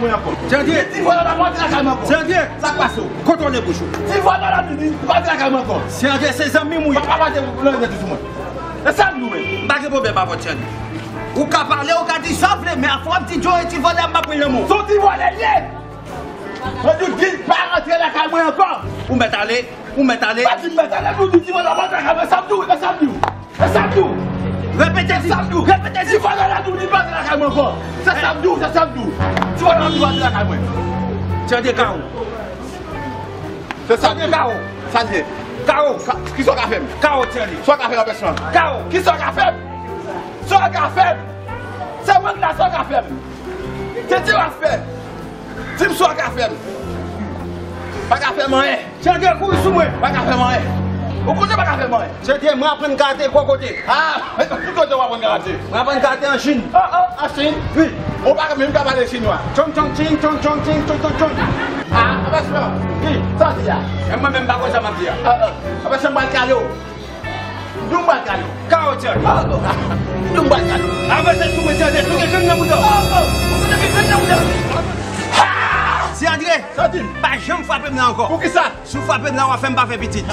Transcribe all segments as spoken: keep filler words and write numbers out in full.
Mwen ankò. Tchandye. Ti vòlò la pa antre lakay mwen ankò. Tchandye. Sa k pase w? Kontwole bouch ou. Ti vòlò la di li pa antre lakay mwen ankò. Tchandye, se zanmi m wi. Papa pa te lè de sou mwen. E sa m di w menm. M pa gen pwoblèm avè w Tchandye. Ou ka pale, ou ka di sa w vle, men afè w ap di Joe e ti vòlò m pa pran nan men w. Se yon ti vòlò l ye. Mwen di w di l pa antre lakay mwen ankò. Ou mèt ale, ou mèt ale. Pa di m mèt ale, nou di ti vòlò pa antre lakay mwen, sa m di w, e sa m di w. E sa m di w. Repete, di sa m di w. Repete, di vòlò la di w li pa antre lakay mwen ankò. Se sa m di w, se sa m di w. Ti vòlò la di w antre lakay mwen. Tchandye Kawo. Se sa m di w. Kawo. Sa l ye. Kawo. Ka- Kisa w ka fè m? Kawo, Tchandye. Sa w ka fè m, pèsonn? Kawo. Kisa w ka fè m? Sa w ka fè m? Se mwen ki la, sa w ka fè m? Se ti w ap fè. Di m sa w ka fè m. Pa ka fè m anyen. Tchandye kouri sou mwen. Pa ka fè m anyen. Ou konnen pa ka fè m anyen. Tchandye, mwen aprann karate kokote. Ah, ki kote w aprann karate? Mwen aprann karate an Chin. Oh, oh, an Chin? Wi. Ou pa menm ka pale chinwa. Chong, chong, ching, chong, chong, ching, chong, chong, chong. Ah, anpèch mwen. Wi. Sa w di a? E mwen menm pa konn sa m ap di a. Ah, ah. Anpèch mwen pral kale w. Yon bagay. Kawo Tchandye. Yon bagay. Avanse sou mwen Tchandye. Ou gen gang nan bouda w. Ou gen gang nan bouda w. Tchandye. Sa w di? Pa janm frape m la ankò. Poukisa? Si w frape m la, w a fè m pa fè pitit.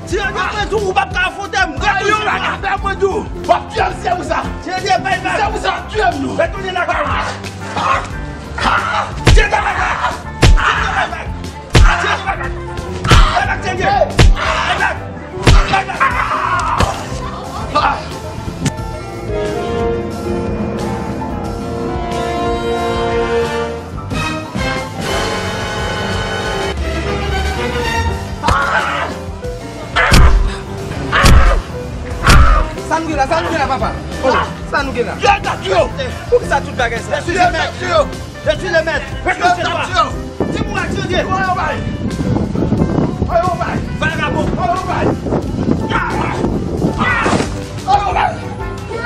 Tchandye, mwen di w, ou p ap ka afwonte m. Gade yon bagay fè mwen di w. W ap fè m se pou sa. Tchandye, bay bak. Se pou sa w ap fè m nou. Retounen lakay ou. Tchandye, bay bak. Tchandye, bay bak. Tchandye, bay bak. Bay bak, Tchandye. Bay bak. Bay bak. Sa nou gen la, sa nou gen la, papa? Oh, sa nou gen la? Yo, yo, yo. Poukisa tout bagay sa? Yo, yo, yo. Detwi le mèt. Retouche twa. Di pou aksyon de. Voye w bay. Voye w bay. Vagabon. Voye w bay. Voye w bay.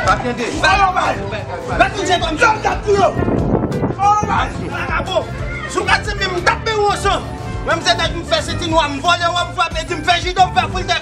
Pa tande. Voye w bay. Retouche twa, misye. Yo, yo, yo. Voye w bay. Vagabon. Si w ka di m, m tape w san. Mwen, m se nèg, m fè senti nwa, m vòlè w, m frape, di m fè jido, m fè foulte,